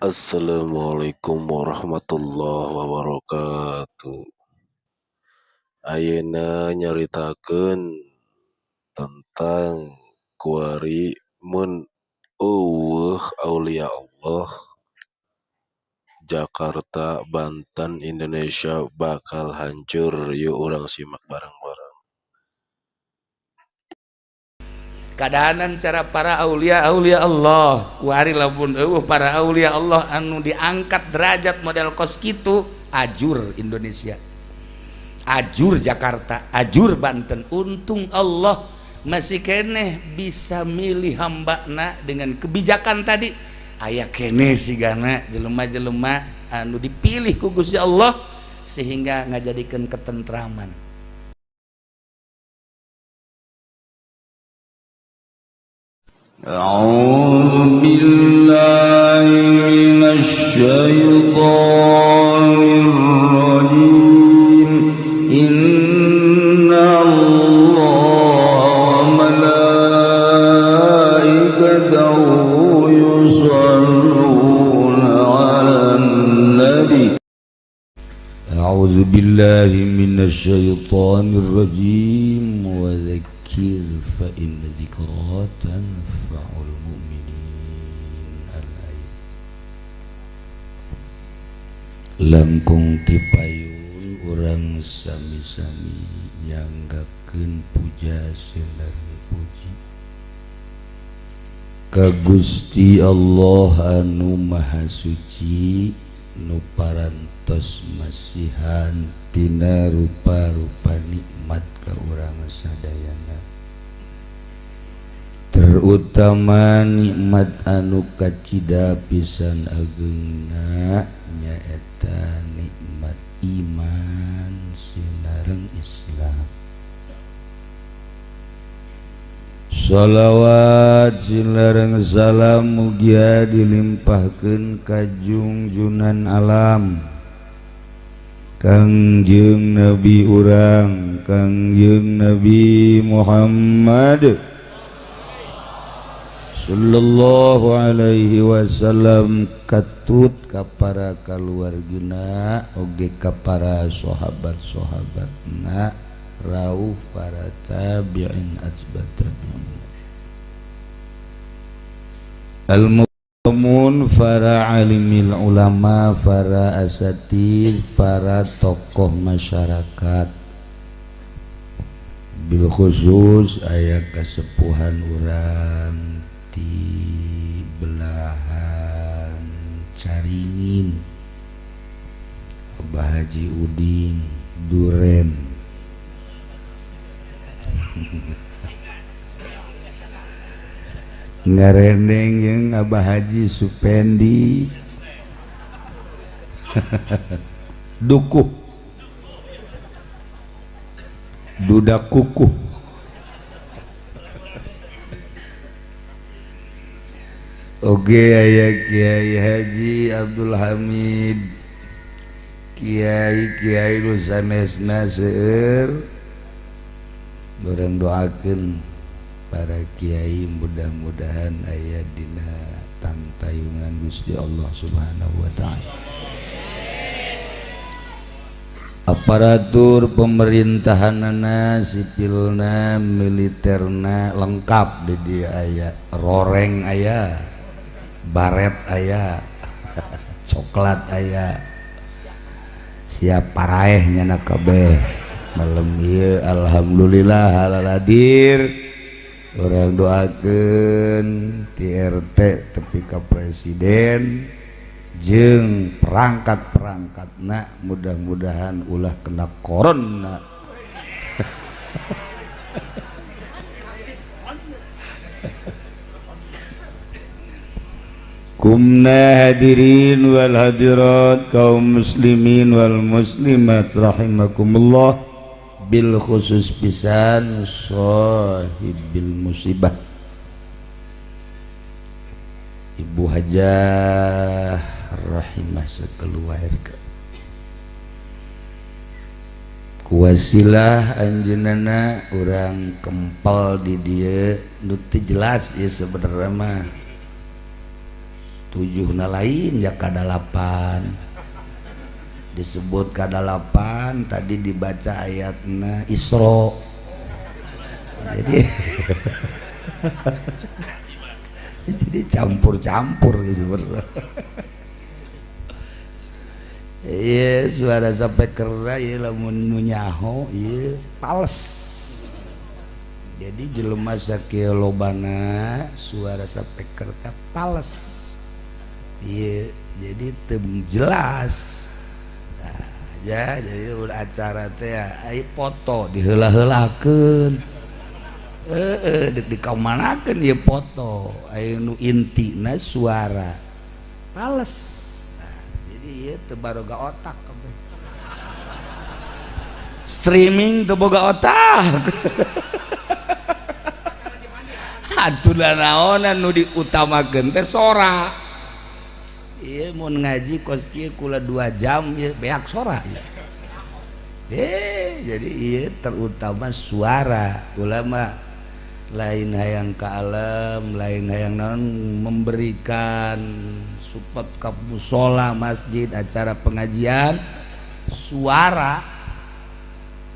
Assalamualaikum warahmatullahi wabarakatuh. Ayeuna nyaritakeun tentang kuari mun euweuh aulia Allah, Jakarta, Banten, Indonesia bakal hancur. Yuk urang simak bareng-bareng. Kadahanan cara para aulia aulia Allah kuari lamun euweuh para aulia Allah anu diangkat derajat model kos kitu, ajur Indonesia, ajur Jakarta, ajur Banten. Untung Allah masih keneh bisa milih hambana dengan kebijakan tadi, aya keneh sigana jelema-jelema anu dipilih ku Gusti Allah sehingga ngajadikeun ketentraman. أعوذ بالله من الشيطان الرجيم. إن الله وملائكته يصلون على النبي. أعوذ بالله من الشيطان الرجيم. وذكر فإن ذكرى تنفع المؤمنين. Al-ayat. Langkung tipayun urang sami-sami nyanggakeun puja sinareng puji ka Gusti Allah anu Maha Suci nu parantos masihan tina rupa-rupa nikmat ka urang sadayana, terutama nikmat anu kacida pisan ageungna nyaeta nikmat iman sinareng Islam. Shalawat sinareng salam mugia dilimpahkeun ka junjunan alam Kangjeng Nabi urang, Kangjeng Nabi Muhammad sallallahu alaihi wasallam, katut ka para kaluargina oge ka para sahabat-sahabatna, rauh para tabi'in atsbat tabi'in al-mu'min, para alimil ulama, para asatid, para tokoh masyarakat, bil khusus aya kasepuhan urang di belahan Caringin, Abah Haji Udin Duren. Ngarendeng jeung Abah Haji Supendi Dukuh Dudak Kukuh. Oge aya Kiai Haji Abdul Hamid, Kiai Kiai nu sanesna seueur. Urang doakeun para kiai mudah-mudahan aya dina tangtayungan Gusti Allah Subhanahu wa taala. Aparatur pemerintahanana, sipilna, militerna lengkap di dieu aya, roreng aya, baret aya, coklat aya, siap paraeh nyana kabeh malam ieu. Alhamdulillah halaladir. Urang doakeun ti RT tepi ka presiden jeung perangkat-perangkatna mudah-mudahan ulah kena corona. Kumna hadirin wal hadirat kaum muslimin wal muslimat rahimakumullah, bil khusus pisan sahibil musibah Ibu Hajah rahimah sekeluarga. Kuwasilah anjeunna urang kempel di dieu nu teu jelas ieu sebenarnya mah. 7 na lain ya kadalapan disebut kadalapan tadi dibaca ayatna Isra jadi jadi campur-campur sebenarnya. Iya suara sampai kera ieu lamun nu nyaho ieu pales. Jadi jelema sakieu lobana suara speaker teh pales. Iya jadi teu jelas. Nah, ya jadi udah acara teh ai foto diheula-heulakeun. Heeh deuk dikamanakeun ieu foto aya nu intina suara pales. Iya teu baroga otak streaming teu boga otak. Atuh naonan nu diutamakeun teh sora. Ieu mun ngaji kos kieu kula 2 jam ieu beak sora. Jadi ieu terutama suara. Ulama lain hayang ka alam, lain hayang naon memberikan support ka mushola, masjid, acara pengajian, suara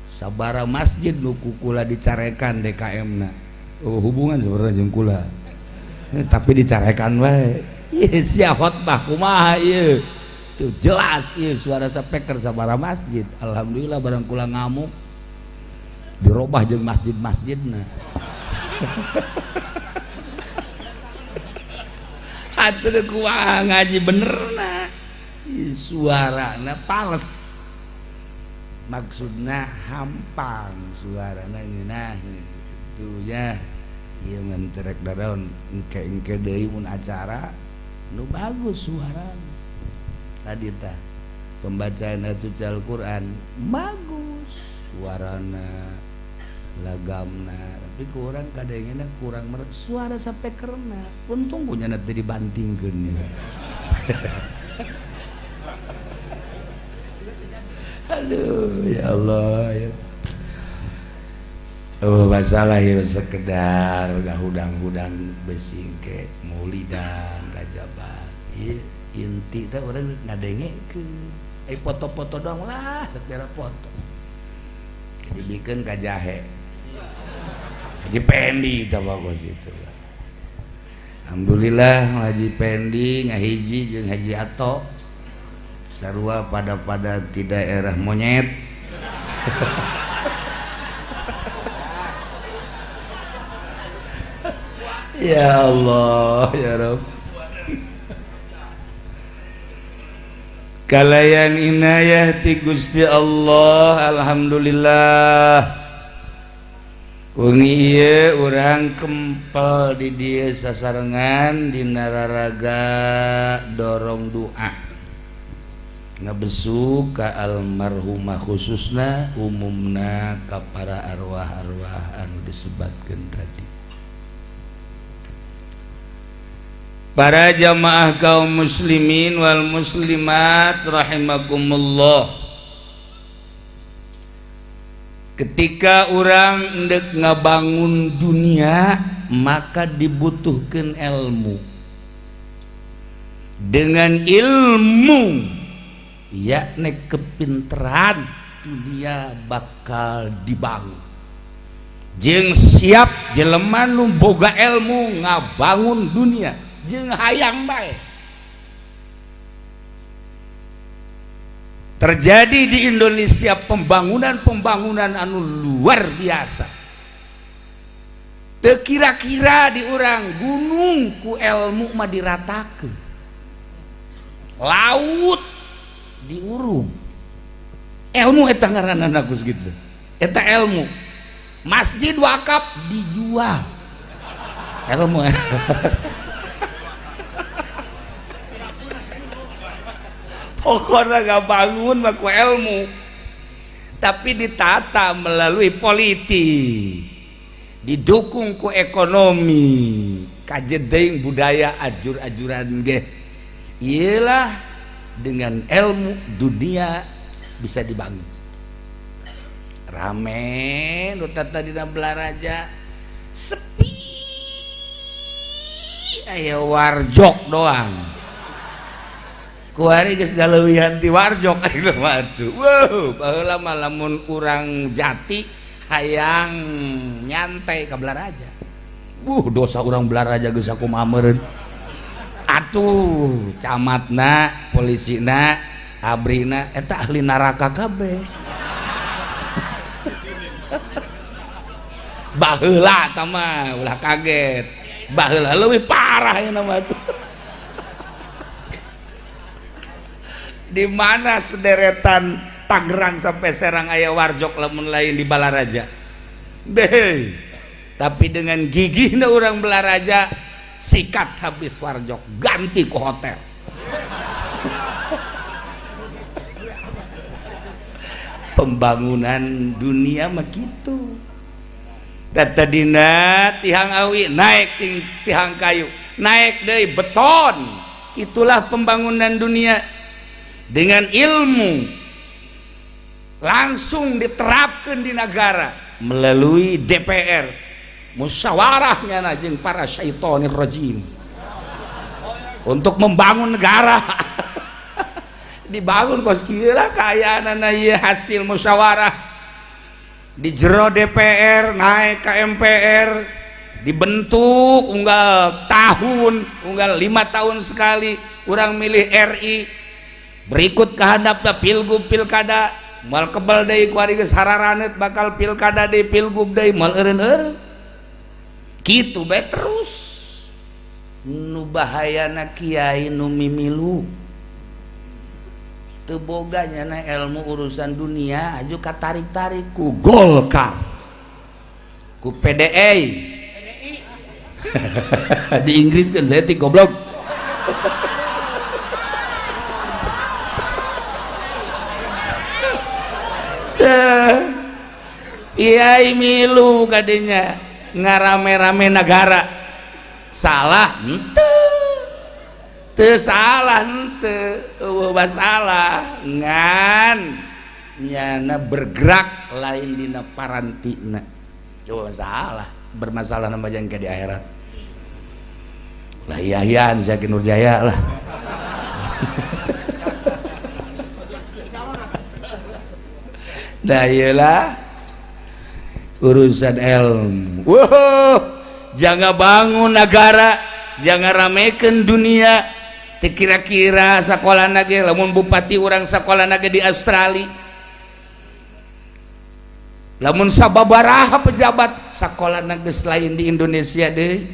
sabara masjid nu ku kula dicarekan DKM na. Oh, hubungan sebenarnya jeung kula. Tapi dicarekan wae. Ieu sia khotbah kumaha ieu? Tuh jelas ieu suara speaker sabara masjid. Alhamdulillah barang kula ngamuk dirobah jeung masjid-masjidna. Atuh kumaha ngaji benerna suarana pales maksudna hampang suarana ngeunah kitu nya ieu mun terek daraon engke-engke deui mun acara nu bagus suarana tadi tah pembacaan ayat suci Al-Qur'an bagus suarana lagamna tapi kurang kadangna kurang merek suara sampai karena untung punya nanti dibantingkeun ya. Aduh ya Allah ya. Oh masalah ya sekedar udah hudang-hudang besi ke maulidan rajaban inti teh urang ngadengekeun foto-foto doang lah sepira foto dibikeun ka jahe Haji Pendi itu bagus itu. Alhamdulillah Haji Pendi ngahiji jeung Haji Ato sarua pada-pada di daerah monyet. Ya Allah ya Rabb. Kalayan inayah ti Gusti Allah alhamdulillah. Wengi ieu urang kempel di dieu sasarengan dina raraga dorong doa ngebesu ka almarhumah khususna umumna ka para arwah-arwah anu disebatkeun tadi. Para jamaah kaum muslimin wal muslimat rahimakumullah. Ketika orang ndek ngabangun dunia maka dibutuhkan ilmu. Dengan ilmu yakni kepinteran dunia bakal dibangun. Jeung siap jelema nu boga ilmu ngabangun dunia jeung hayang bae. Terjadi di Indonesia pembangunan-pembangunan anu luar biasa. Teu kira-kira di urang gunung ku ilmu mah diratakeun. Laut diurug. Ilmu eta ngaranna Gus gitu. Eta ilmu. Masjid wakaf dijual. Ilmu. Pokoknya gak bangun maku ilmu, tapi ditata melalui politik, didukung ku ekonomi, kajedeng budaya ajur-ajuran ge. Iyalah dengan ilmu dunia bisa dibangun. Rame nu tata dina Belaraja sepi aya warjok doang. Kuari geus galeuwihan ti warjok ayeuna mah atuh. Wow, baheula mah lamun urang Jati hayang nyantai ka Balaraja. Dosa urang Balaraja geus sakumaha meureun. Atuh, camatna, polisina, abrina eta ahli neraka kabeh. Baheula tah mah ulah kaget. Baheula leuwih parah ayeuna mah atuh. Di mana sederetan Tangerang sampai Serang aya warjok lamun lain di Balaraja. Deh. Tapi dengan gigihna urang Balaraja sikat habis warjok, ganti ke hotel. Pembangunan dunia mah kitu. Tadina tihang awi naik tihang kayu, naik deui beton. Itulah pembangunan dunia. Dengan ilmu langsung diterapkan di negara melalui DPR, musyawarahnya jeung para syaitonir rajim untuk membangun negara. Dibangun kos kieu lah kaayaanana ieu hasil musyawarah di jero DPR naik ke MPR, dibentuk unggal tahun, unggal 5 tahun sekali urang milih RI. Berikut kehandapna pilgub pilkada moal kebal deui ku ari geus hararaneut bakal pilkada deui pilgub deui moal eureun-eureun kitu bae terus. Nu bahayana kiai nu mimilu teu boga nyana ilmu urusan dunia aju katarik-tarik ku Golkar ku PDI. Di Inggris kan saya ti goblok. Kiai milu kadinya ngarame-rame negara salah henteu, teu salah henteu, eueuh masalah ngan nyana bergerak lain dina parantina. Eueuh masalah, bermasalah nama jang ke di akhirat. Lah iya Zaki Nurjaya lah. Nah iyalah urusan ilmu. Wow, jangan bangun negara, jangan ramekeun dunia. Teu kira-kira sakolana ge lamun bupati urang sakolana ge di Australia. Lamun sababaraha pejabat sakolana geus lain di Indonesia deui.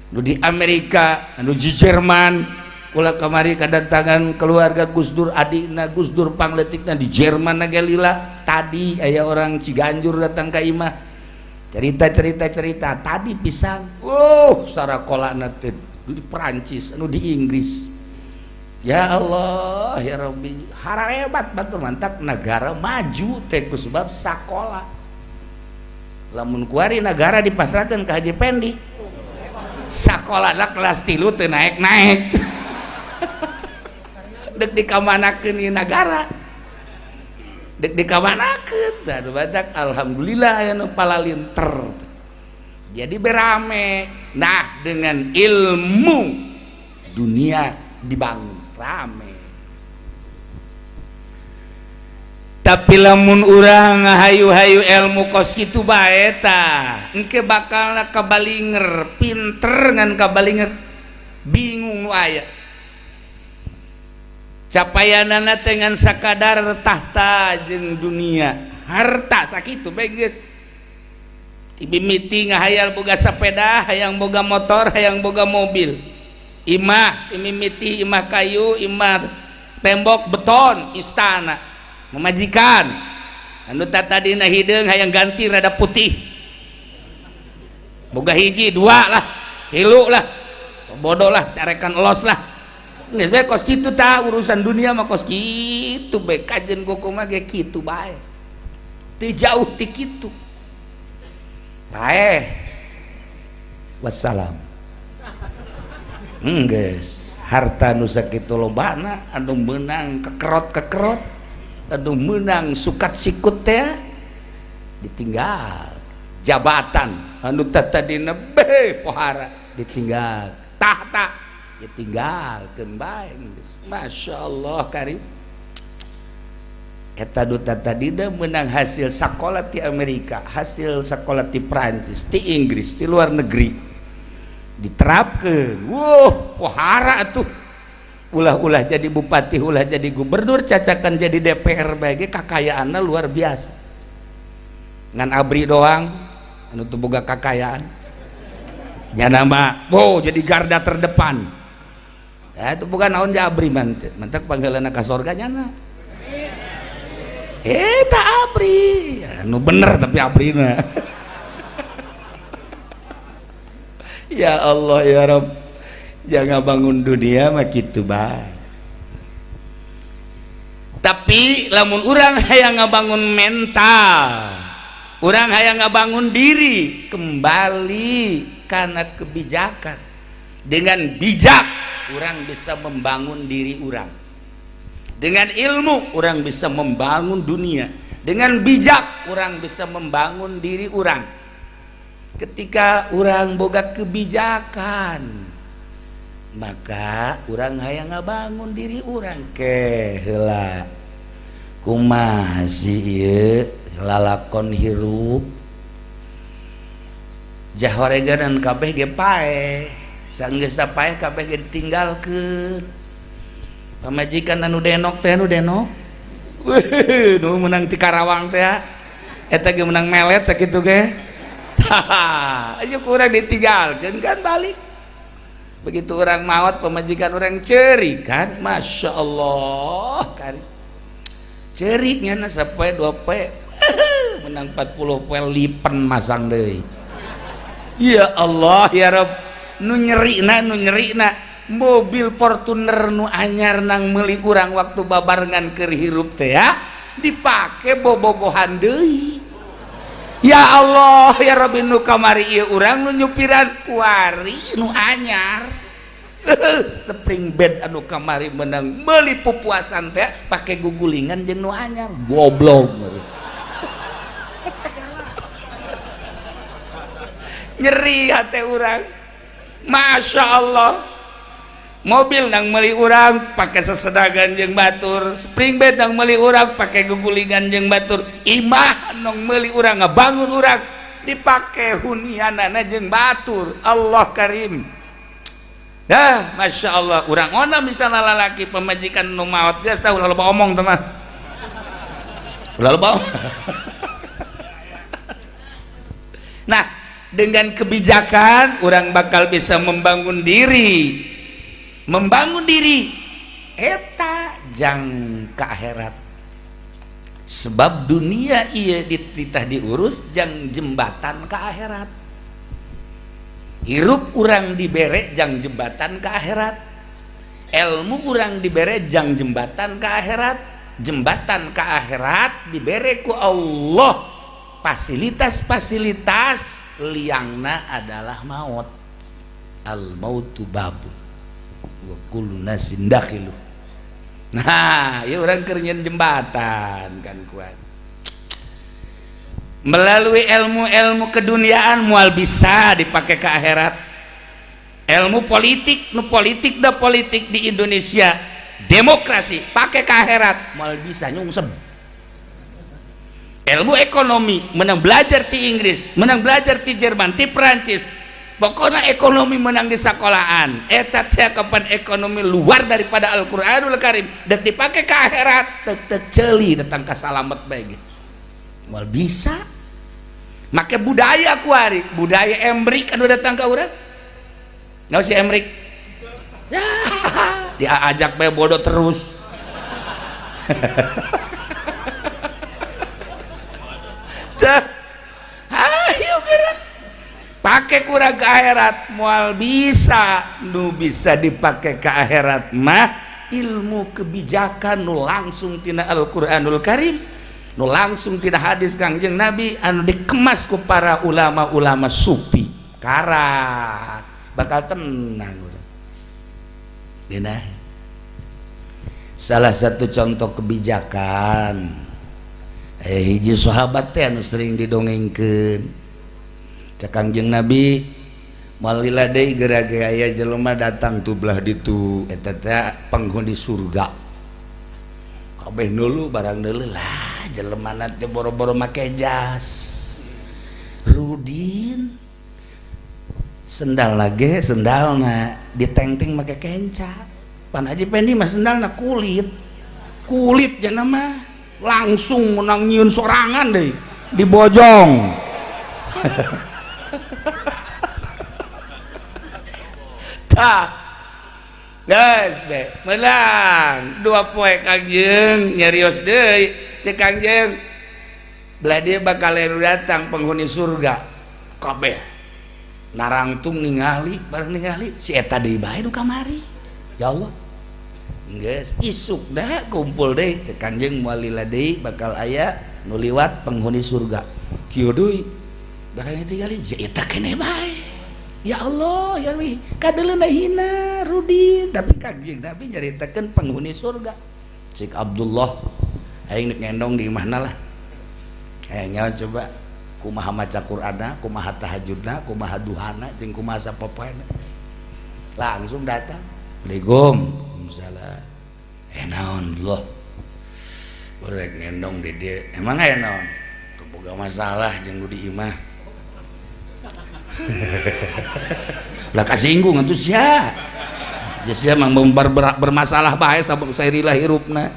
Nu di Amerika, nu di Jerman. Kula kamari kedatangan keluarga Gus Dur, adikna Gus Dur pangletikna di Jerman ge lila. Tadi aya orang Ciganjur datang ka imah cerita-cerita tadi pisan. Oh, sarakolana teh di Perancis, anu di Inggris. Ya Allah, ya Rabbi, hararebat batur mantak negara maju teh ku sebab sakola. Lamun kuari negara dipasrahkeun ka Haji Pendi. Sakolana kelas 3 teu naek-naek. Dek dikamanakeun ieu nagara. Dek dikamanakeun tah nu batak alhamdulillah aya nu palalinter. Jadi berame. Nah, dengan ilmu dunia dibangun rame. Tapi lamun urang hayu-hayu ilmu kos kitu bae tah, engke bakalna kabalinger, pinter ngan kabalinger, bingung nu aya. Capayanana teh ngan sakadar tahta jeung dunia, harta sakitu bae geus. Mimiti ngahayal boga sepeda, hayang boga motor, hayang boga mobil. Imah, mimiti imah kayu, imah tembok beton, istana, memajikan. Anu tatadina hideung hayang ganti rada putih. Boga hiji, dua lah, tilu lah, bodoh lah, sarekan los lah. Geus bae kos kitu tah urusan dunia mah kos kitu bae kajen kumaha ge kitu bae. Teu jauh ti kitu. Bae. Wassalam. Geus, harta nu sakitu lobana anu meunang kekerot-kekerot, anu meunang sukat sikut teh ditinggal. Jabatan anu tatadina be pohara ditinggal. Tahta Ya tinggalkeun bae geus. Masya Allah karim. Eta duta tadina menang hasil sakola ti Amerika, hasil sakola ti Prancis, ti Inggris, ti luar negeri. Diterapkeun. Wuh, pohara atuh. Ulah-ulah jadi bupati, ulah jadi gubernur, cacakan jadi DPR bae ge kakayaanna luar biasa. Ngan abri doang anu teu boga kakayaan. Nya mah, wow, jadi garda terdepan. Ya itu bukan naon ja abri mantet, mantek panggilanna ka sorga nyana. Tak abri, nu bener tapi abrina. Ya Allah ya Rabb, jangan bangun dunia mah kitu bae. Tapi lamun urang hayang ngabangun mental, urang hayang ngabangun diri, kembali karena kebijakan. Dengan bijak urang bisa membangun diri urang. Dengan ilmu orang bisa membangun dunia. Dengan bijak orang bisa membangun diri orang. Ketika orang boga kebijakan, maka orang hayang ngabangun diri orang. Ke heula kumaha sih ieu lalakon hirup jahoreganan kabeh ge paeh, sanggeus paeh kabeh ge ditinggalkeun. Pamajikan anu denok teh anu denok. Wih, nu menang ti Karawang teh eta ge menang melet sakitu ge. Tah, ayo kurang ditinggalkeun kan balik. Begitu orang maot pamajikan orang ceurik kan, Masya Allah kan. Ceurik nya sapoe dua poe menang 40 poe lipen masang deui. Ya Allah ya Rabb, nu nyerina nu nyerina. Mobil Fortuner nu anyar nang meuli urang waktu babarengan keur hirup teh ya dipake bobogohan deui. Ya Allah ya Rabbi, nu kamari ieu urang nu nyupiran kuari nu anyar. Spring bed anu kamari menang meuli pupuasan teh pake gugulingan jeung nu anyar. Goblok. Nyeri hate urang. Masya Allah. Mobil nang meuli urang pake sesedagan jeung batur, spring bed nang meuli urang pake gugulingan jeung batur, imah nang meuli urang ngabangun urang dipake hunianana jeung batur. Allah karim. Dah, Masya Allah, urang ona misalnya lalaki pemajikan nu maot geus tah ulah loba omong teh mah. Ulah loba. Nah, dengan kebijakan urang bakal bisa membangun diri. Membangun diri eta jang ka akhirat. Sebab dunia ieu dititah diurus jang jembatan ka akhirat. Hirup urang dibere jang jembatan ka akhirat. Ilmu urang dibere jang jembatan ka akhirat. Jembatan ka akhirat dibere ku Allah. Fasilitas-fasilitas liangna adalah maut. Al mautu babun wa kullu nasin dakhilu. Nah, ya orang keur nyeun jembatan kan kuat. Melalui ilmu-ilmu keduniaan moal bisa dipakai ke akhirat. Ilmu politik, nu politik da politik di Indonesia, demokrasi pakai ke akhirat moal bisa nyungsep. Ilmu ekonomi menang belajar di Inggris, menang belajar di Jerman, di Perancis. Pokoknya ekonomi menang di sekolahan. Eta teh kapan ekonomi luar daripada Al-Qur'anul Karim dan dipakai ke akhirat teu ceuli datang ka salamet bae ge. Moal bisa. Make budaya kuari, budaya Emrik anu datang ka urang. Naon si Emrik? Ya, diajak bae bodoh terus. Tah, ayo gerak. Pakai kurang ke akhirat moal bisa. Nu bisa dipakai ke akhirat mah ilmu kebijakan nu langsung tina Al-Qur'anul Karim, nu langsung tina hadis Kangjeng Nabi anu dikemas ku para ulama-ulama sufi. Karat bakal tenang. Dina. Salah satu contoh kebijakan hiji sahabat teh anu sering didongengkeun. Cek Kangjeng Nabi Moal lila deui geura ge aya jelema datang tuh belah ditu eta teh penghuni surga. Kabeh dulu barang deuleu lah jelemana teh boro-boro make jas. Rudin sendal lagi sendalna ditengteng make kenca. Pan Haji Pendi mah sendalna kulit. Kulit jana mah langsung menang nyieun sorangan deui dibojong. Tah geus deh menang dua poe Kangjeng nyarios deui cek Kangjeng belah dia bakal datang penghuni surga kabeh narangtung ningali bareng ningali si eta deui bae nu kamari ya Allah geus isuk dah kumpul deui cek Kangjeng moal lila deui bakal aya nu liwat penghuni surga kieu deui barang tingali si eta keneh bae. Ya Allah ya Rabbi kadeuleuna hina Rudin tapi Kangjeng Nabi nyaritakeun penghuni surga cek Abdullah aing nek ngendong di imahna lah nyawa coba kumaha maca Qur'anna kumaha tahajudna kumaha duhana jeung kumaha sapopoena langsung datang Assalamualaikum waalaikumsalam naon Allah rek ngendong di dieu emang aya naon boga masalah jeung nu di imah lah kasinggung atuh sia ya sia mah bermasalah bae sabab sairilah hirupna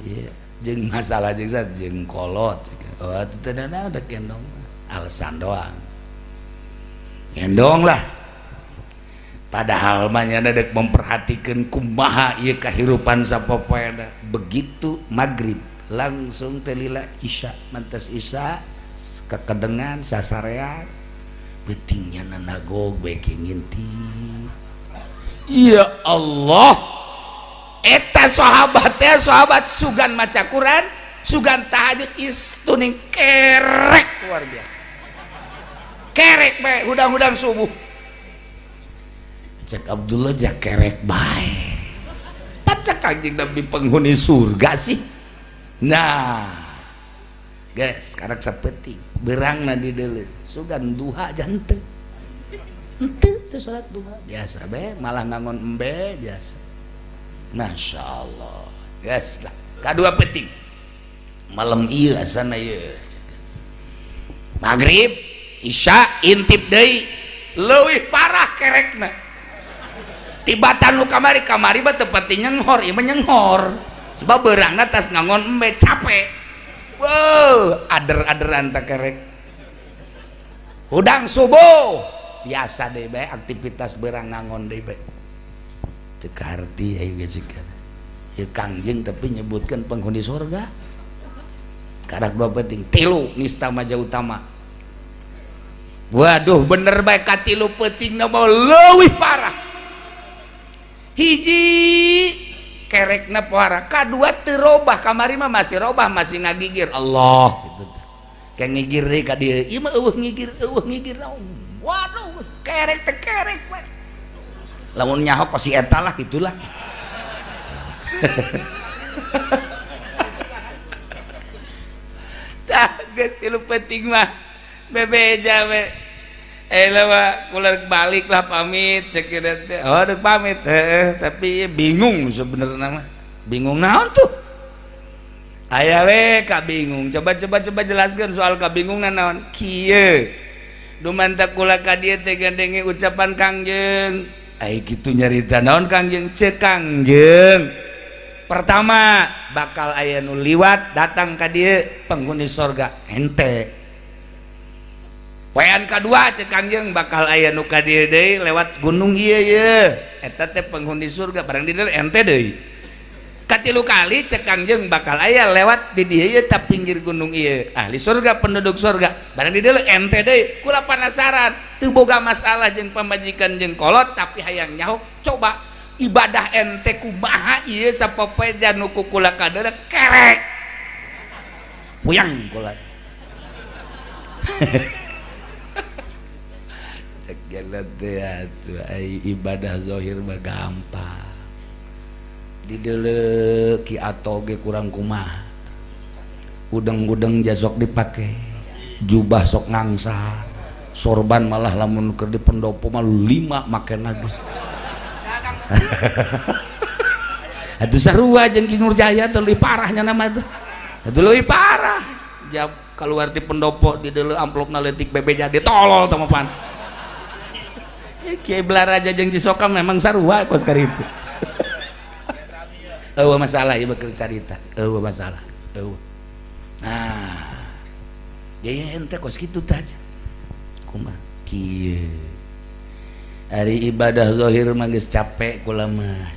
ieu jeung masalah jeung sat jeung kolot oh teu da udah kendong alasan doang gendong lah padahal mah nya dek memperhatikeun kumaha ieu kahirupan sapopoena begitu magrib langsung teh lila isya mantas isya kekedengan sasarean pentingnya nanagog baik ngintip ya Allah eta sahabat teh sahabat sugan maca Quran sugan tahajud istuning kerek luar biasa kerek bae hudang-hudang subuh cek Abdullah ja kerek bae pacak Kangjeng Nabi penghuni surga sih nah guys sekarang sapeting berangna di deuleu sugan duha janten henteu teu salat duha biasa be malah ngangon embe biasa masyaallah guys lah kadua penting malam ieu asana ieu magrib isya intip deui leuwih parah kerekna tibatan nu kamari kamari mah teu pati nyenghor ieu mah nyenghor sebab beurangna tas ngangon embe capek. Wow, ader-aderan tak kerek. Hudang subuh biasa deh bae aktivitas berang ngangon deh bae. Teu kaharti ayo geus ya Kangjeng tapi nyebutkan penghuni surga. Karak dua penting tilu nista maja utama. Waduh bener bae katilu peutingna mah leuwih parah. Hiji kerekna parah, kadua teu robah, kamari mah masih robah, masih ngagigir Allah gitu. Kayak ngigir deui ka dieu, ieu mah eueuh ngigir naon. Waduh, kerek teh kerek we. Lamun nyaho kos si eta lah gitulah. Tah geus tilu peuting mah bebeja we. Lah kula balik lah pamit cek teh. Oh deuk pamit heuh tapi bingung sebenarnya mah. Bingung naon tuh? Aya we ka bingung. Coba coba coba jelaskeun soal kabingungan naon. Kieu. Dumanta kula ka dieu teh gandenge ucapan Kangjeng. Ai kitu nyarita naon Kangjeng? Ceuk Kangjeng. Pertama bakal aya nu liwat datang ka dieu penghuni sorga ente. Poean kadua cek Kangjeng bakal aya nu ka dieu deui lewat gunung ieu ye eta teh penghuni surga barang di dieu ente deui. Katilu kali cek Kangjeng bakal aya lewat di dieu ye ta pinggir gunung ieu ahli surga penduduk surga barang di dieu ente deui. Kula penasaran teu boga masalah jeung pamajikan jeung kolot tapi hayang nyaho coba ibadah ente kumaha ieu sapopoe nu ku kula kadeuleu kerek puyang kula. Ibadah zahir mah gampang dideuleu ki atoge kurang kumaha udeng-udeng jasok dipake jubah sok ngangsar Sorban malah lamun keur di pendopo mah 5 makena geus. Atuh sarua jeung Ki Nurjaya teh leuwih parahnya nama tuh. Atuh leuwih parah. Jab keluar di pendopo di deuleu amplopna leutik bebeja ditolol teh mah pan. Kiai Balaraja jeung Cisoka memang sarua kos karitu. Eueuh masalah ieu keur carita, eueuh masalah, eueuh. Nah, jadi ente kos kitu tah. Kumaha kieu. Ari ibadah zahir mah geus capek kula mah.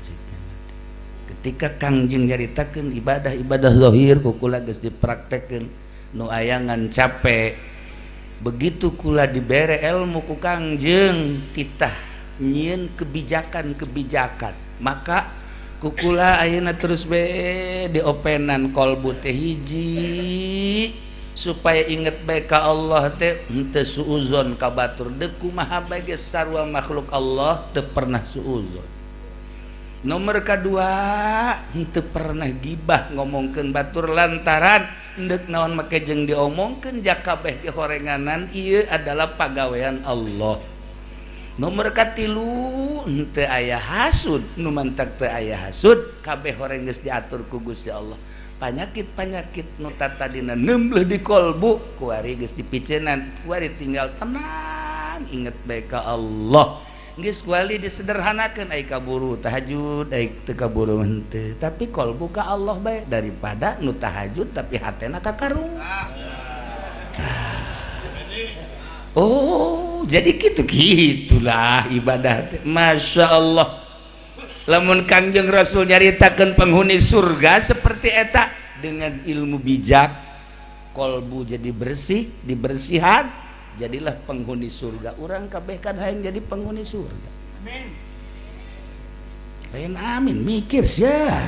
Ketika Kangjeng nyaritakeun ibadah-ibadah zahir ku kula geus dipraktekkeun nu ayangan capek. Begitu kula dibere ilmu ku Kangjeng titah nyieun kebijakan-kebijakan, maka ku kula ayeuna terus be diopenan kolbu teh hiji supaya inget bae ka Allah teh henteu suuzon ka batur deuk kumaha bae geus sarua makhluk Allah teu pernah suuzon. Nomor kadua henteu pernah gibah ngomongkeun batur lantaran endek naon make jeung diomongkeun jakabeh ge horenganan ieu adalah pagawean Allah. Nomor katilu henteu aya hasud, nu mantak teu aya hasud kabeh horeng geus diatur ku Gusti Allah. Panyakit-panyakit nu tatadina nembleh di kolbu kuari geus dipiceunan, kuari tinggal tenang inget bae ka Allah. Geus kuali disederhanakeun ai kaburu tahajud ai teu kaburu henteu, tapi kolbu ka Allah bae daripada nu tahajud tapi hatena ka karung. Oh, jadi kitu gitulah ibadah teh. Masya Allah. Lamun Kangjeng Rasul nyaritakeun penghuni surga seperti eta dengan ilmu bijak, kolbu jadi bersih, dibersihan, jadilah penghuni surga. Urang kabeh kan hayang jadi penghuni surga. Amin. Lain amin mikir sia.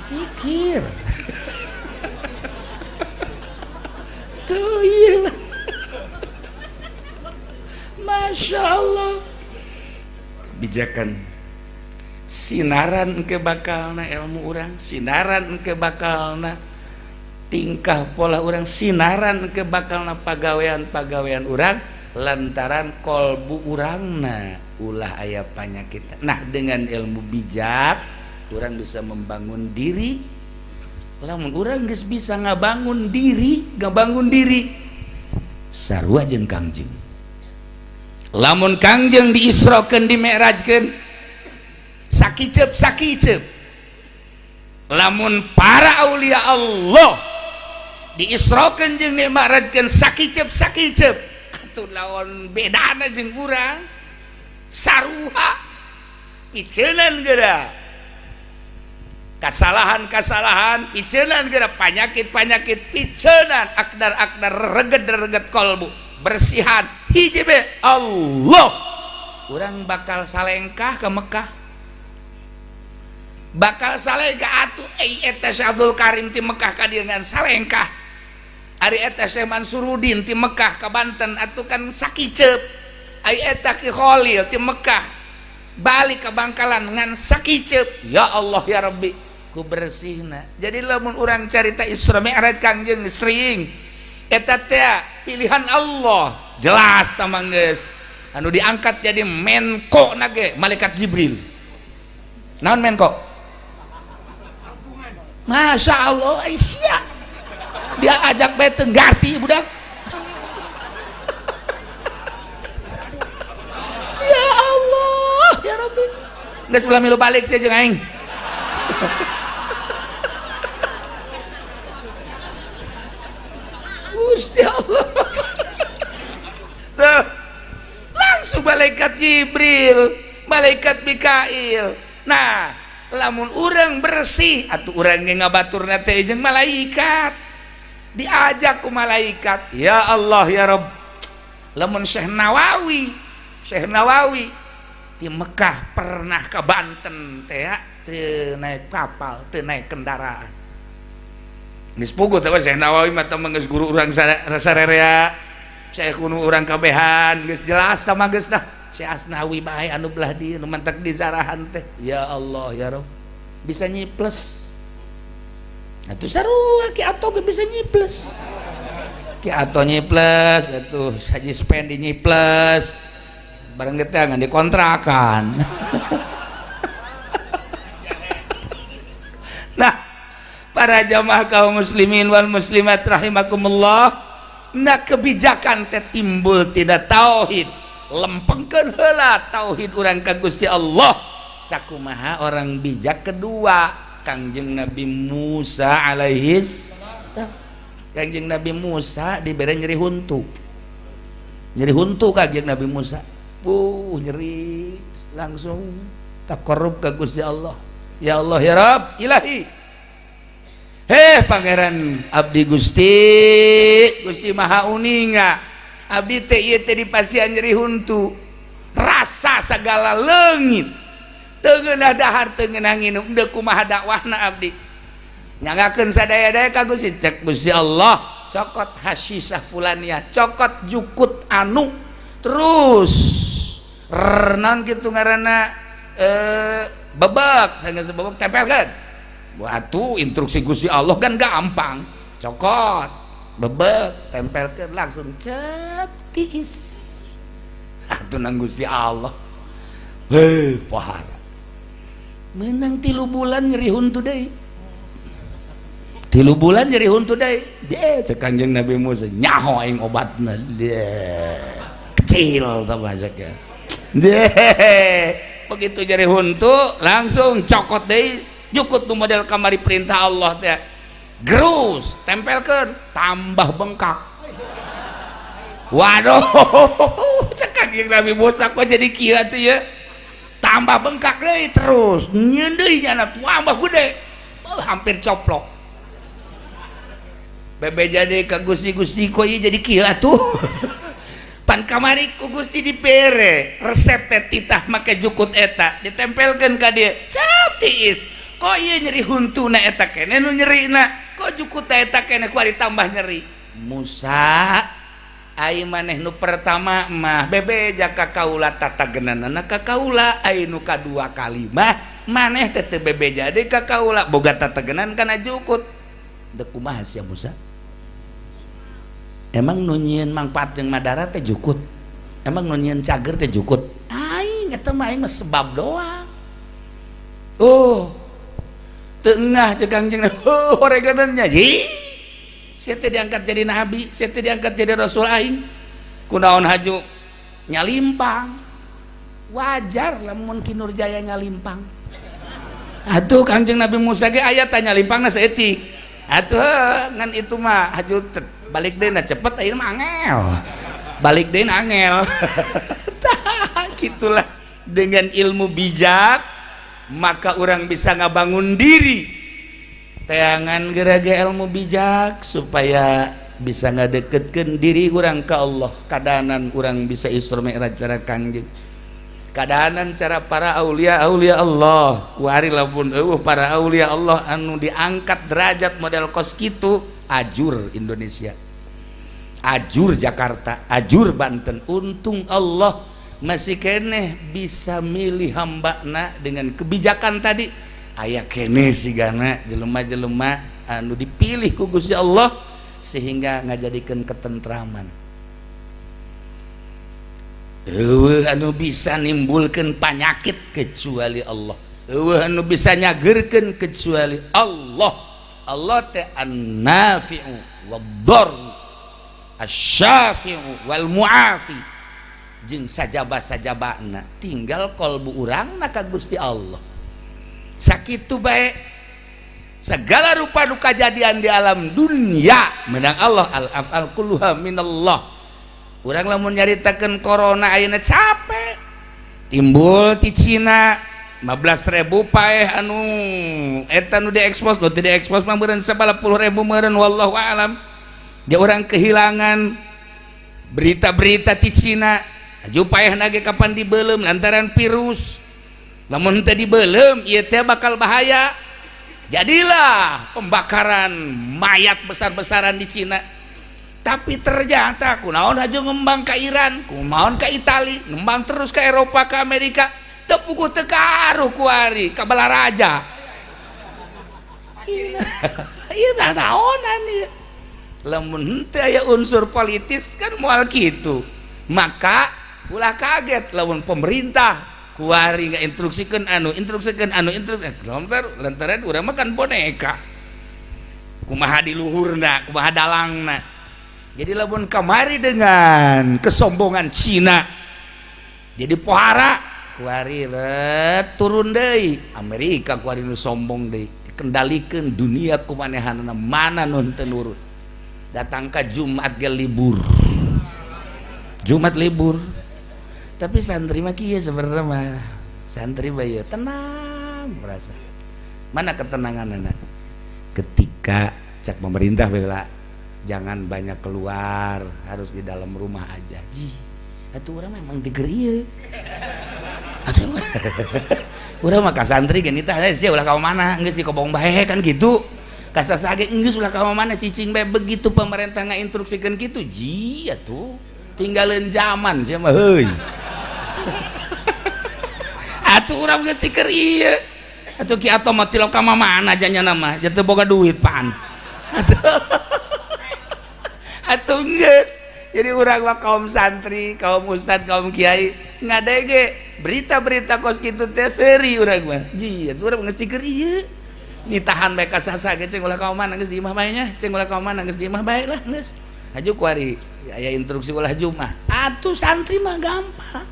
Mikir. Tuh iya. Masya Allah. Bijakan sinaran ke bakalna ilmu urang, sinaran ke bakalna tingkah pola urang, sinaran ke bakalna pagawean-pagawean urang lantaran kolbu urangna ulah aya panyakit. Nah, dengan ilmu bijak urang bisa membangun diri. Lamun urang geus bisa ngabangun diri sarua jeung Kangjeng. Lamun Kangjeng diisrokeun dimi'rajkeun sakiceup sakiceup. Lamun para aulia Allah diisrokeun jeung dimi'rajkeun sakiceup sakiceup, atuh lawan bedana jeung urang saruha piceunan geura kasalahan-kasalahan piceunan geura panyakit-panyakit piceunan akdar-akdar reget-reget kolbu bersihan hiji be Allah. Urang bakal salengkah ke Mekah, bakal salengkah atuh eta Syekh Abdul Karim ti Mekah ka dieu ngan salengkah, ari eta Syekh Mansurudin ti Mekah ka Banten atuh kan sakiceup, ari eta Ki Khalil ti Mekah balik ke Bangkalan ngan sakiceup. Ya Allah ya Rabbi ku bersihna. Jadi lamun urang carita Isra Mi'raj Kangjeng sering eta teh pilihan Allah jelas tamang geus anu diangkat jadi menko nage malaikat Jibril. Naon menko? Masya Allah Aisyah dia ajak bae teu ngarti budak. Ya Allah ya Rabbi geus ulah milu balik sia jeung aing. Gusti Allah. Tuh, langsung malaikat Jibril, malaikat Mikail. Nah, lamun urang bersih atuh urang ge ngabaturna teh jeung malaikat. Diajak ku malaikat, ya Allah ya Rabb. Lamun Syekh Nawawi di Mekah pernah ke Banten teh teu naik kapal, teu naik kendaraan. Geus puguh teh Syekh Nawawi mah teh geus guru urang sarerea. Syekh kuno urang kabehan geus jelas tah mah geus dah. Syekh Asnawi bae anu belah dieu nu mantak di zarahan teh. Ya Allah ya Rabb. Bisa nyiples. Atuh sarua ki atoh ge bisa nyiples. Ki atau nyiples atuh haji spend di nyiples bareng kita ngan dikontrakan. Nah, para jamaah kaum muslimin wal muslimat rahimakumullah, nah kebijakan teh timbul tidak tauhid, lempengkeun heula tauhid urang ka Gusti Allah. Sakumaha orang bijak kedua, Kangjeng Nabi Musa alaihis. Kangjeng Nabi Musa dibere nyeri huntu. Nyeri huntu Kangjeng Nabi Musa. Nyeri langsung takarrub ka Gusti Allah. Ya Allah ya Rabb, ilahi. Heh pangeran abdi Gusti, Gusti Maha uninga. Abdi teh ieu teh dipasihan nyeri huntu. Rasa segala leungit. Teu ngeunah dahar, teu ngeunah nginum, deuk kumaha dakwahna abdi. Nyangakeun sadaya-daya ka Gusti, cek Gusti Allah, cokot hasisah fulania, cokot jukut anu, terus renan kitu ngaranna bebek, sanggeus bebek tempelkeun. Watu instruksi Gusti Allah kan gampang. Cokot, bebek, tempelkeun langsung cek tiis. Atuh nang Gusti Allah. Heuh, fahara. Menang 3 bulan nyeri huntu deui. 3 bulan nyeri huntu deui. Deh cek Kanjeng Nabi Musa nyaho aing obatna. Deh. Kecil tah bahasa ya. Deh. Begitu nyeri huntu langsung cokot deui jukut nu model kamari perintah Allah teh. Gerus, tempelkeun, tambah bengkak. Waduh, cek Kanjeng Nabi Musa kok jadi kieu atuh ya. Tambah bengkak deui terus, nyeun deui nyana tambah gede. Oh, hampir coplok. Bebe jadi ka Gusti-Gusti kok ieu jadi kieu atuh. Pan kamari ku Gusti dibere resep teh titah make jukut eta ditempelkeun ka dieu. Cap tiis. Kok ieu nyeri huntuna eta keneh nu nyerina? Kok jukut eta keneh ku ditambah nyeri? Musa ai maneh nu pertama mah bebe jaka kaula tatagenanana ka kaula, ai nu kadua kali mah maneh teh teu bebe jadi ka kaula boga tatagenan kana jukut. Deuk kumaha sia Musa? Emang nu nyieun mangfaat jeung madarat teh jukut? Emang nu nyieun cager teh jukut? Aing eta mah aing mah sebab doang. Oh, tengah cek Kangjeng oh horeganannya. Ih, sia teh diangkat jadi nabi, sia teh diangkat jadi rasul aing. Kunaon haju nyalimpang. Wajar lamun Ki Nurjaya nyalimpang. Atuh Kangjeng Nabi Musa ge aya tah nyalimpangna saeutik. Atuh ngan itu mah haju balik deui na cepet ayeuna mah angel. Balik deui na angel. Tah gitulah dengan ilmu bijak maka orang bisa ngabangun diri. Teangan gerage ilmu bijak supaya bisa ngadeketkeun diri urang ka Allah. Kadanan urang bisa Isra Mi'raj cara Kangjeng. Kadanan cara para aulia aulia Allah. Kuari lamun eueuh para aulia Allah anu diangkat derajat model kos kitu, ajur Indonesia, ajur Jakarta, ajur Banten. Untung Allah masih keneh bisa milih hambana dengan kebijakan tadi. Aya keneh sigana jelema-jelema anu dipilih ku Gusti Allah sehingga ngajadikeun ketentraman. Eueuh anu bisa nimbulkeun panyakit kecuali Allah. Eueuh anu bisa nyageurkeun kecuali Allah. Allah teh an-nafi'u wad-dar, asy-syafi'u wal mu'afi. Jeung sajaba-sajabana tinggal kolbu urangna ka Gusti Allah. Sakitu bae segala rupa nu kajadian di alam dunia menang Allah. Al-af'al kulluha minallah. Urang lamun nyaritakeun corona ayeuna capek. Timbul ti Cina 15.000 paeh anu eta nu diekspos, nu teu diekspos mah meureun 10.000 meureun, wallahu a'lam. Dia orang kehilangan berita-berita ti Cina. Aju paeh ge kapan dibeuleum lantaran virus. Lamun teu dibeuleum ieu teh bakal bahaya. Jadilah pembakaran mayat besar-besaran di Cina. Tapi ternyata kunaon aja ngembang ke Iran, kunaon ke Itali, ngembang terus ke Eropa, ke Amerika, teu puguh teu karuh kuari ka Balaraja. Ieu naonan ieu. Lamun henteu aya unsur politis kan moal kitu. Maka ulah kaget lamun pemerintah kuari ngainstruksikeun anu instruksikeun anu instruksikeun lantaran urang mah kan boneka. Kumaha di luhurna, kumaha dalangna. Jadi lamun kamari dengan kesombongan Cina jadi pohara kuari turun deui Amerika kuari nu sombong deui dikendalikeun dunia ku manehanna mana nu teu nurut. Datang ka Jumat ge libur. Jumat libur. Tapi santri mah kieu sebenarnya mah. Santri mah ieu tenang merasa. Mana ketenanganna? Ketika cek pemerintah bela jangan banyak keluar, harus di dalam rumah aja. Ji, atuh urang memang tiger ieu. Atuh urang mah ka santri ge nitah sia ulah ka mana geus dikobong bae kan gitu. Kasasa ge geus ulah ka mana cicing bae begitu pemerintah ngainstruksikeun kitu ji atuh tinggalin zaman sia mah heuy. Atuh urang geus tiker ieu. Atuh ki atoh mah tilok ka mana janyana mah teu boga duit pan. Atuh geus. Jadi urang mah kaum santri, kaum ustad, kaum kiai ngadege berita-berita kos kitu teh seuri urang mah. Ji atuh urang geus tiker ieu. Ditahan bae ka sasa ge cing ulah ka mana geus di imah bae nya, cing ulah ka mana geus di imah bae lah geus. Haju kuari aya instruksi ulah Jumat. Atuh santri mah gampang.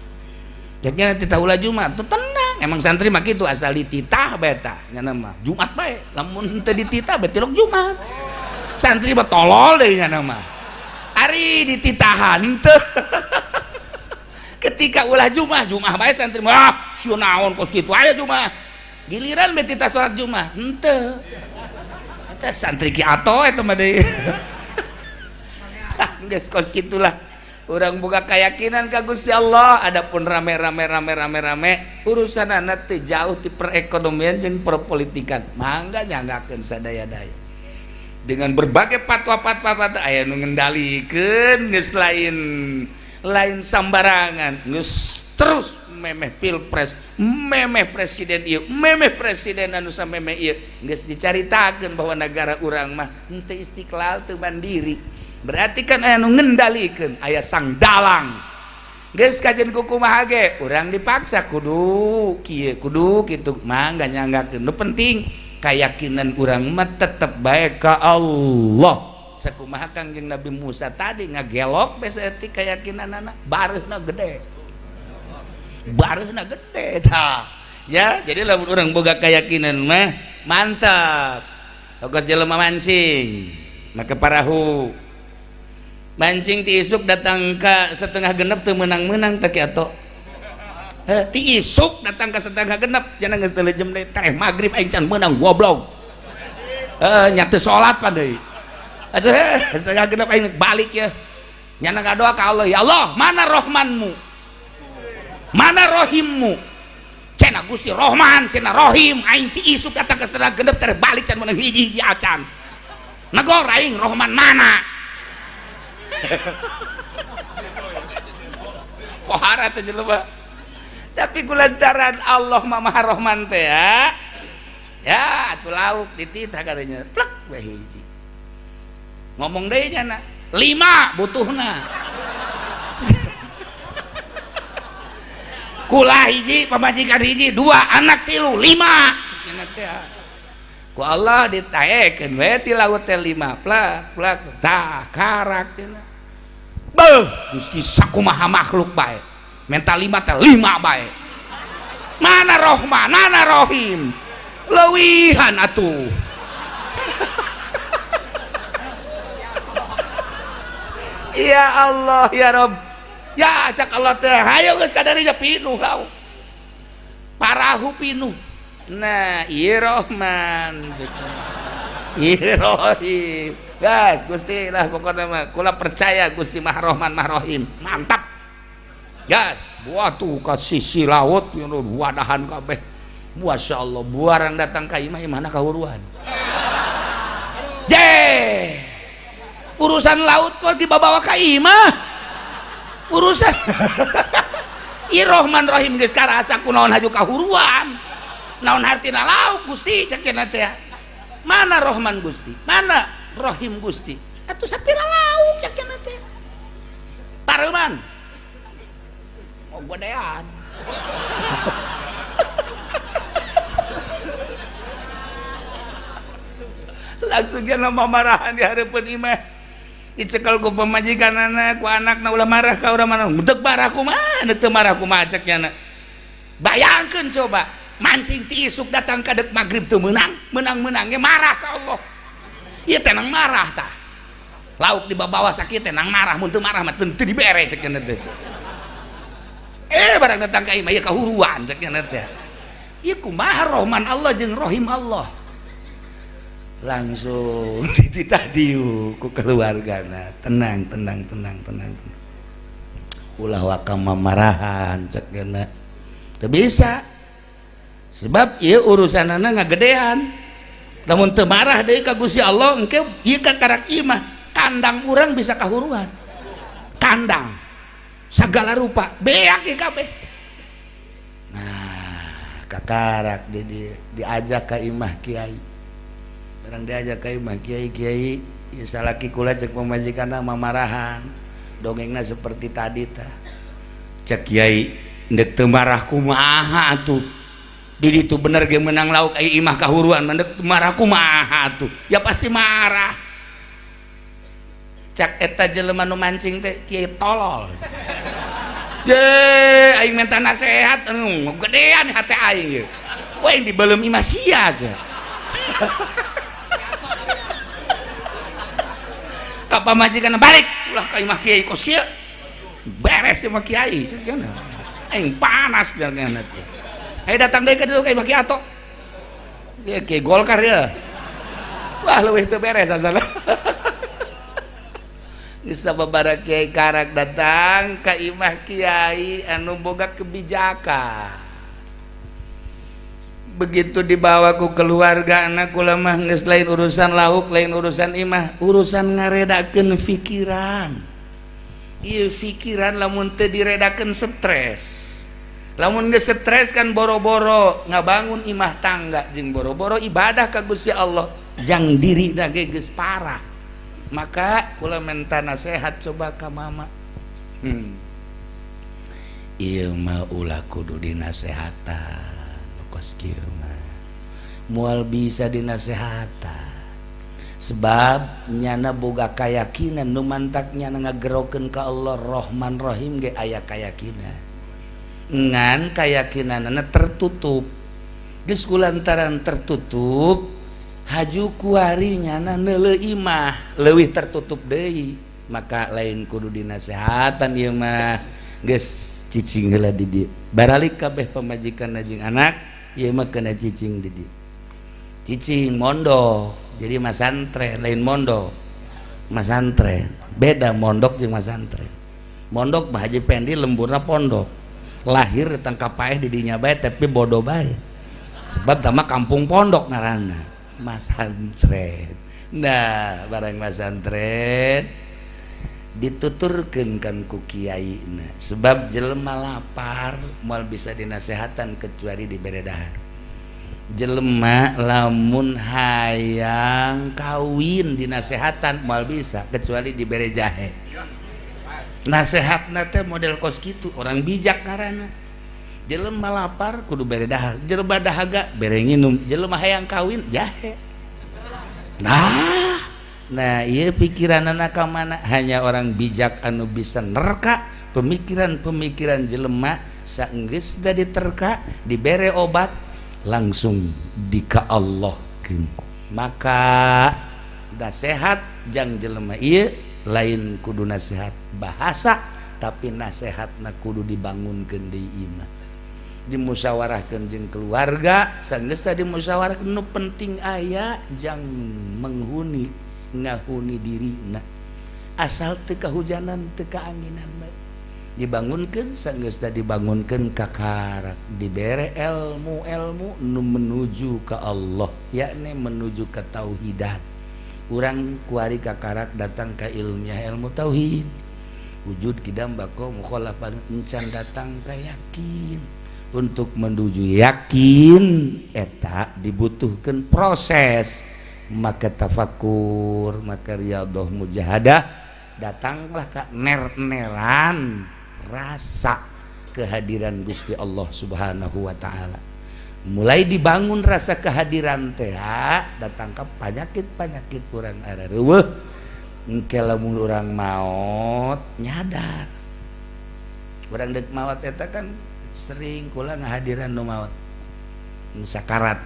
Jadinya titah ulah Jumat tuh tenang. Emang santri mah kitu asal dititah bae tah nya mah. Jumat bae lamun teu dititah bae tilok Jumat. Santri mah tolol deui nya mah. Ari dititahan teu. Ketika ulah Jumat, Jumat bae santri mah ah sieun naon kos kitu aya Jumat. Giliran bae titah salat Jumat henteu. Eta santri ki ato eta mah deui. Geus kos kitulah. Urang buka keyakinan ka Gusti Allah, adapun rame-rame rame-rame rame urusan anak teu jauh ti perekonomian jeung perpolitikan. Mangga nyanggakeun sadaya-daya. Dengan berbagai fatwa-fatwa aya nu ngendalikeun geus lain lain sambarangan, geus terus memeh pilpres, memeh presiden ieu, memeh presiden anu samemeh ieu, geus dicaritakeun bahwa negara urang mah henteu istiqlal teu mandiri. Berarti kan aya nu ngendalikeun, aya sang dalang. Geus kajen kumaha ge, urang dipaksa kudu kieu, kudu kitu, mangga nyanggakeun. Nu penting keyakinan urang mah tetep bae ka Allah. Sakumaha Kangjeng Nabi Musa tadi ngagelok bae saeutik keyakinanana, bareuhna gede. Bareuhna gede tah. Ya, jadi lamun urang boga keyakinan mah mantap. Kos jelema mancing, make parahu. Mancing ti isuk datang ka setengah genep teu meunang-meunang teh ki atoh. Heh, ti isuk datang ka setengah genep jangan geus teu lejem deui tereh magrib aing can meunang goblok. Heeh, nya teu salat pan deui. Aduh, setengah genep aing balik ya. Nyana ngadoa ka Allah, ya Allah, mana rohmanmu? Mana rohimmu? Cenah Gusti Rohman, cenah Rohim, aing ti isuk datang ka setengah genep tereh balik can meunang hiji-hiji acan. Negor aing Rohman mana? Pohara teh jelema. Tapi kulantaran Allah mah Maha Rohman teh ya. Ya atuh lauk dititah katanya. Plek we hiji. Ngomong deui nya 5 butuhna. Kula hiji, pamajikan hiji, 2 anak 3, 5. Nya teh. Ku Allah ditaekeun we ti laut teh 5 plak plak tah karak cenah. Beuh, Gusti sakumaha makhluk bae. Menta 5 teh 5 bae. Mana Rohman, mana Rohim? Leuwihan atuh. Ya Allah ya Rob. Ya cak Allah teh hayo geus kadarinya pinuh lauk. Parahu pinuh. Nah, ieu Rohman. Ieu Rohim. Gas Gusti lah pokoknya mah kula percaya Gusti Maha Rohman Maha Rohim. Mantap. Gas, buah tuh ka sisi laut wadahan kabeh. Masya Allah, buarang datang ka imah imahna kahuruan. Je. Urusan laut kok dibawa ka imah. Urusan Ieu Rohman Rohim geus karasa kunaon haju kahuruan. Naon hartina laut Gusti cek teh. Mana Rohman Gusti? Mana Rohim Gusti? Atuh sapira lauk cek cenah teh. Pareuman. Oh godean. Langsung dia mamarahan di hareupeun imah. Dicekel ku pamajikanana ku anakna ulah marah ka urang mana. Deuk marah kumaha, deuk teu marah kumaha cek nya. Bayangkeun coba, mancing ti isuk datang ka deuk magrib teu meunang, meunang-meunang ge marah ka Allah. Ieu teh nang marah tah. Lauk dibawa sakit teh nang marah, mun teu marah mah teu dibere cek nya teh. Barang datang ka imah ieu kahuruan cek nya teh. Ieu kumaha Rahman Allah jeung Rahim Allah. Langsung dititah dieu ku keluargana, tenang tenang tenang tenang. Ulah waka mamarahan cek nya. Teu bisa. Sebab ieu urusanana ngagedean. Lamun teu marah deui ka Gusti Allah engke ieu ka karak imah, kandang urang bisa kahuruan. Kandang segala rupa beak ieu kabeh. Nah, kakarak diajak ka imah kiai. Barang diajak ka imah kiai, kiai ieu salaki kula cek pamajikanna mamarahan. Dongengna seperti tadi tah. Cek kiai ndek teu marah kumaha atuh. Di ditu bener ge menang lauk ai imah kahuruan mendek marah kumaha atuh. Ya pasti marah. Cak eta jelema nu mancing teh kiai tolol. Ye aing minta nasehat gedean hate aing ieu. We dibeuleum imah sia sia. Ka pamajikan balik ulah ka imah kiai kos kieu. Beres imah kiai cenah. Aing panas jangan teh. Ayo datang deui ka ditu ka imah kiai atok. Ieu kiai Golkar ya. Wah leuwih teu beres asalna. Geus sababaraha kiai karak datang ka imah kiai anu boga kebijakan. Begitu dibawa ku keluarga anak kula mah geus lain urusan lauk, lain urusan imah, urusan ngaredakeun pikiran. Ieu pikiran lamun teu diredakeun stres. Lamun geus stres kan boro-boro ngabangun imah tangga jeung boro-boro ibadah ka Gusti Allah, jang dirina ge geus parah. Maka kula minta nasihat coba ka mama. Ieu mah ulah kudu dinasehatan. Kos kieu mah moal bisa dinasehatan. Sebab nyana boga kayakinan nu mantak nyana ngagerokeun ka Allah Rahman Rahim ge aya kayakinan. Ngan kayakinanana tertutup. Geus kulantaran tertutup haju kuari nyana neuleuh imah leuwih tertutup deui, maka lain kudu dinasehatan ieu mah geus cicing heula di dieu. Baralik kabeh pamajikan jeung anak ieu mah kena cicing di dieu. Cicing mondok jadi masantren, lain mondok masantren, beda mondok jeung masantren. Mondok mah Haji Pendi lemburna pondok, lahir ditangkap paeh di dinya bae tapi bodoh bae sebab tama kampung pondok ngaranna masantren. Nah barang masantren dituturkeun kan ku kiaina, sebab jelema lapar moal bisa dinasehatan kecuali dibere dahar. Jelema lamun hayang kawin dinasehatan moal bisa kecuali dibere jahe. Nasehatna teh model kos kitu, orang bijak ngaranna. Jelema lapar kudu bere dahar, jelema dahaga bere nginum, jelema hayang kawin jahe. Nah ieu pikiranana ka mana? Hanya orang bijak anu bisa nerka pemikiran-pemikiran jelema saenggeus da diterka, dibere obat langsung dika Allahkeun. Maka nasehat jang jelema ieu lain kudu nasehat bahasa, tapi nasehatna kudu dibangunkeun deui imah. Dimusyawarahkeun jeung keluarga, sanggeus dimusyawarahkeun nu penting aya jang menghuni ngahuni dirina. Asal teu kahujanan teu kaanginan bae. Dibangunkeun sanggeus dibangunkeun kakarak, dibere ilmu-ilmu nu menuju ka Allah, yakni menuju ka tauhidan. Urang kuari kakarak datang ka ilmiah ilmu tauhid. Wujud kidam bako mukhalafan encan datang ka yakin. Untuk menuju yakin eta dibutuhkan proses. Maka tafakur, maka riyadhah, mujahadah, datanglah ke ner-neran rasa kehadiran Gusti Allah Subhanahu wa taala. Mulai dibangun rasa kehadiran teh, datang ke penyakit-penyakit kurang areuweuh. Engke lamun urang maot, nyadar urang dek maot. Eta kan sering kula ngahadiran nu maot, nu sakarat.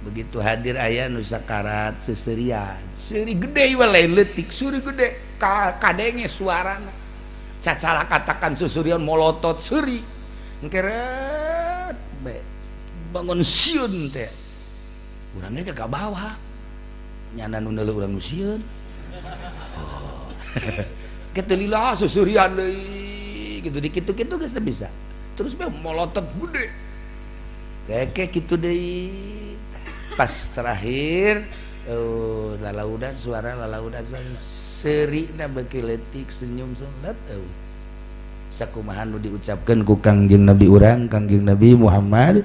Begitu hadir aya nu sakarat, seserian, seuri gede, ieu lain leutik, seuri gede, kadenge suarana, cacala katakan seserian, molotot, seuri. Engkeret be bangun sieun teh, urangnya ke bawah nyana nu neuleuh urang nu sieun. Oh, kitu lila seserian deui gitu, dikitu-kitu geus teu bisa, terus be molotot gede kayak kitu deui. Pas terakhir, oh, lalaudan suara, lalaudan suara, seurina beuki leutik, senyum selet, eueuh. Sakumaha nu diucapkeun ku Kangjeng Nabi urang, Kangjeng Nabi Muhammad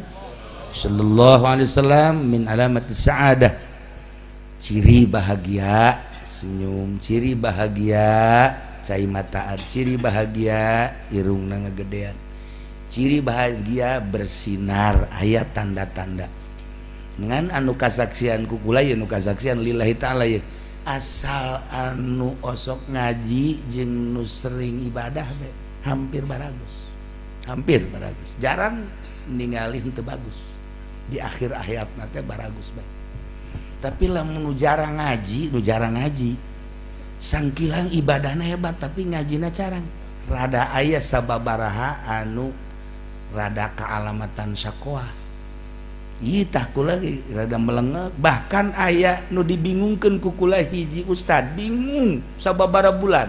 sallallahu alaihi wasallam, min alamat sa'adah, ciri bahagia senyum, ciri bahagia cai mataan, ciri bahagia irungna ngegedean, ciri bahagia bersinar. Aya tanda-tanda dengan anu kasaksian ku kula ye, nu kasaksian lillahi ta'ala ye, asal anu osok ngaji jeung nu sering ibadah be hampir baragus, hampir baragus. Jarang ningali henteu bagus di akhir hayatna teh, baragus bae. Tapi lamun nu jarang ngaji, nu jarang ngaji, sangkilang ibadahna hebat tapi ngajina carang, rada aya sababaraha anu rada kealamatan syakoah. Ih, tah kula lagi rada melengek. Bahkan aya nu dibingungkeun ku kula, hiji ustad bingung sababara bulan,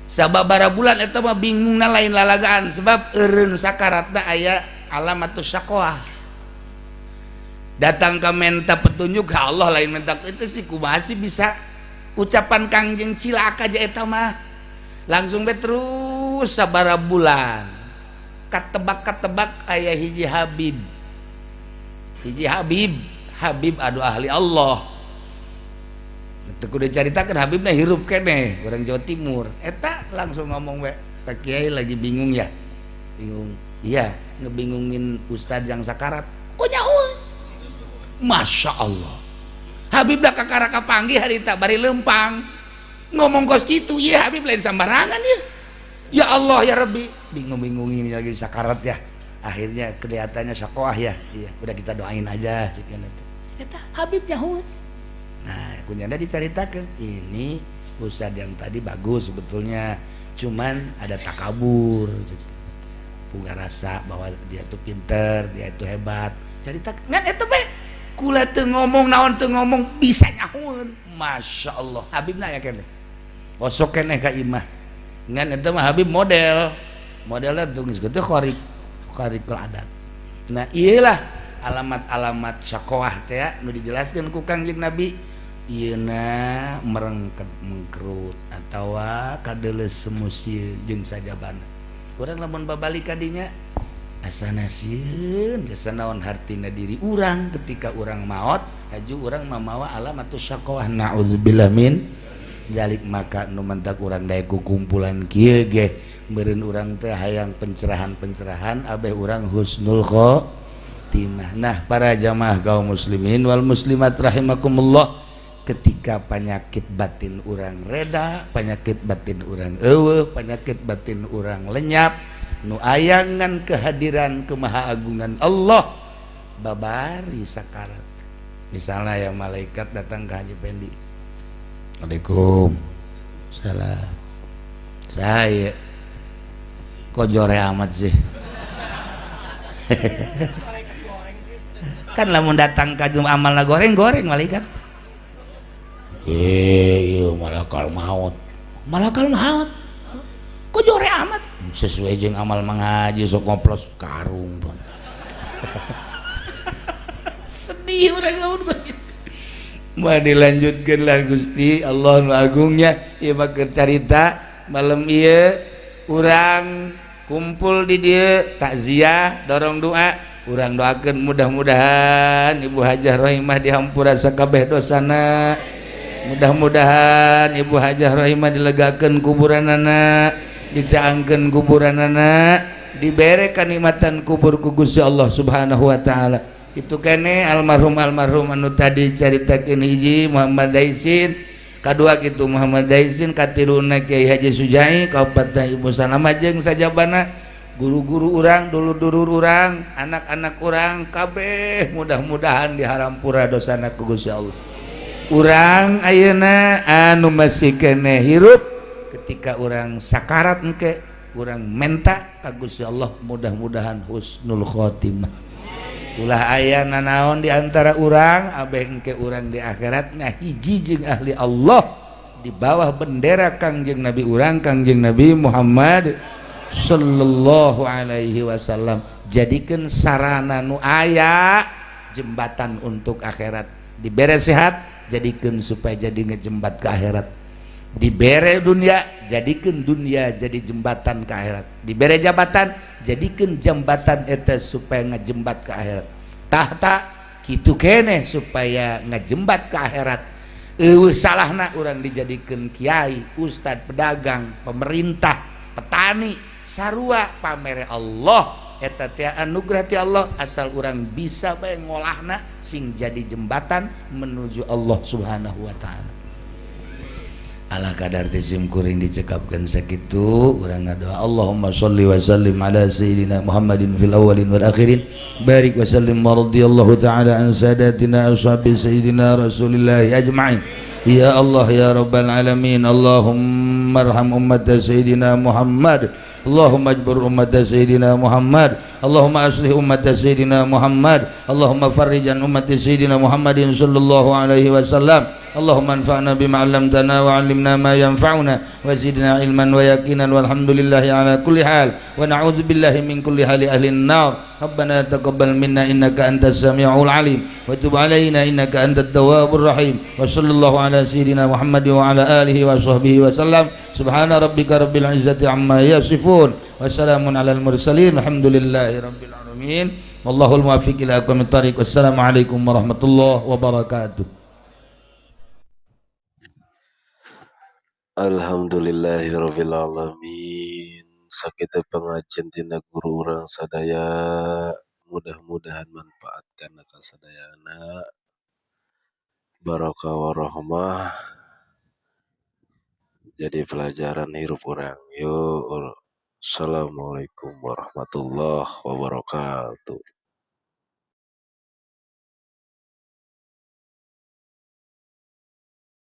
sababara bulan. Eta mah bingungna lain lalagaan, sebab eureun sakaratna aya alamatus syakoah. Datang ke minta petunjuk ke Allah, lain minta itu sih, kumaha sih bisa ucapan Kangjeng cilaka aja. Eta mah langsung be terus sabara bulan, katebak-katebak aya hiji Habib, hiji Habib, Habib adu ahli Allah. Teu kudu dicaritakeun, Habibna hirup keneh, orang Jawa Timur. Eta langsung ngomong we, "Pak Kiai lagi bingung ya?" "Bingung." "Iya, ngebingungin ustad yang sakarat." Kok nyaho? Masya Allah, Habib dah kakara kapanggih harita bari lempang ngomong kos gitu. Iya, Habib lain sembarangan ya. Ya Allah ya Rabbi, bingung-bingungin lagi sakarat ya, akhirnya kelihatannya sakoah ya. "Iya, udah, kita doain aja." Eta Habib nyaho. Nah, kunyana diceritakan, ini ustad yang tadi bagus sebetulnya, cuman ada takabur, punya rasa bahwa dia tuh pinter, dia itu hebat. Cerita ngan eta bae, kula teu ngomong naon, teu ngomong bisa nyahoeun. Masya Allah, Habibna ya keneh, osok keneh ka imah. Ngan eta mah Habib model modelnya tuh geus kitu khariq khariqul adat. Nah, iyalah alamat-alamat syakoah teh nu dijelaskan ku Kangjeng Nabi. Ieuna merengket, mengkerut, atawa kadeuleus semusi jeung sajabana. Urang lamun babalik kadinya asana sieun jasa naon hartina diri urang ketika urang maot, haju urang mamawa alamatus syaqawah, naudzubillah min dzalik. Maka nu mentak urang daek ku kumpulan kieu ge meureun urang teh hayang pencerahan-pencerahan abeh urang husnul khotimah. Nah, para jamaah kaum muslimin wal muslimat rahimakumullah, ketika penyakit batin urang reda, penyakit batin urang eueuh, penyakit batin urang lenyap, nu ayangan kehadiran kemahaagungan Allah babari sakarat. Misalnya ya, malaikat datang ke Haji Pendi, "Assalamualaikum." "Salah saya." "Kok jore amat sih?" Kan lamun datang ka amal goreng goreng malaikat. "Eh, iya malakal maut, malakal maut. Kok jore amat?" "Sesuai jeung amal mengaji, sok ngoplos karung." Sedih urang lamun. Mau dilanjutkan lah. Gusti Allah nu agungnya, ieu mah carita malam ieu urang kumpul di dieu takziah, dorong doa. Urang doakeun mudah-mudahan Ibu Hajah Rohimah dihampura sakabeh dosana. Mudah-mudahan Ibu Hajah Rohimah dilegakeun kuburanana, dicaangkeun kuburanana, dibere kanikmatan kubur ku Gusti Allah Subhanahu wa taala. Itu kene almarhum almarhum anu tadi caritakeun, hiji Muhammad Daisin, kadua kitu Muhammad Daisin, katiluna Kiai Haji Sujai, kaopatna Ibu Salama jeung sajabana guru-guru urang, dulur-dulur urang, anak-anak urang kabeh, mudah-mudahan dihampura dosana ku Gusti Allah. Urang ayeuna anu masih keneh hirup, ketika urang sakarat engke urang menta ka Gusti Allah mudah-mudahan husnul khotimah. Ulah aya nanaon di antara urang, abeh engke urang di akhirat ngahiji jeung ahli Allah di bawah bendera Kangjeng Nabi urang, Kangjeng Nabi Muhammad sallallahu alaihi wasallam. Jadikan sarana nu aya jembatan untuk akhirat. Dibere sehat, jadikan supaya jadi ngejembat ke akhirat. Dibere dunia, jadikan dunia jadi jembatan ke akhirat. Dibere jabatan, jadikan jembatan eta supaya ngejembat ke akhirat. Tahta kitu keneh supaya ngejembat ke akhirat. Eueuh salahna urang dijadikan kiai, ustad, pedagang, pemerintah, petani, sarua pamere Allah eta teh anugerah ti Allah, asal urang bisa bae ngolahna sing jadi jembatan menuju Allah Subhanahu wa taala. Ala kadar ti sim kuring dicekapkeun sakitu. Urang ngadoa, Allahumma sholli wa sallim ala sayyidina Muhammadin fil awwalin wal akhirin, barik wa sallim wa radhiyallahu ta'ala an sadatina ashabi sayyidina Rasulillah ajma'in. Ya Allah ya rabbal alamin, Allahumma arham ummat sayyidina Muhammad, Allahumma ajbur ummat sayyidina Muhammad, Allahumma aslih ummat sayyidina Muhammad, Allahumma farrij an ummat sayyidina Muhammadin sallallahu alaihi wasallam. Allahumma anfa'na bima 'allamtana wa 'allimna ma yanfa'una wa zidna ilman wa yaqinan, walhamdulillahi ala kulli hal wa na'udzu billahi min kulli hali ahli an-nar. Rabbana taqabbal minna innaka antas samiul alim wa tub alaina innaka antat tawwabur rahim. Wa sallallahu ala sayyidina Muhammad wa ala alihi wa sahbihi wa sallam. Subhana rabbika rabbil izzati amma yasifun wa salamun alal mursalin, alhamdulillahi rabbil alamin, wallahul muwaffiq ila aqwamit thariq. Wassalamu alaikum warahmatullahi wabarakatuh. Alhamdulillahirabbil alamin. Sakitu pengajian tina guru urang sadaya, mudah-mudahan manfaat kana kasadayana, barokah warohmah, jadi pelajaran hirup urang. Yuk, assalamualaikum warahmatullahi wabarakatuh.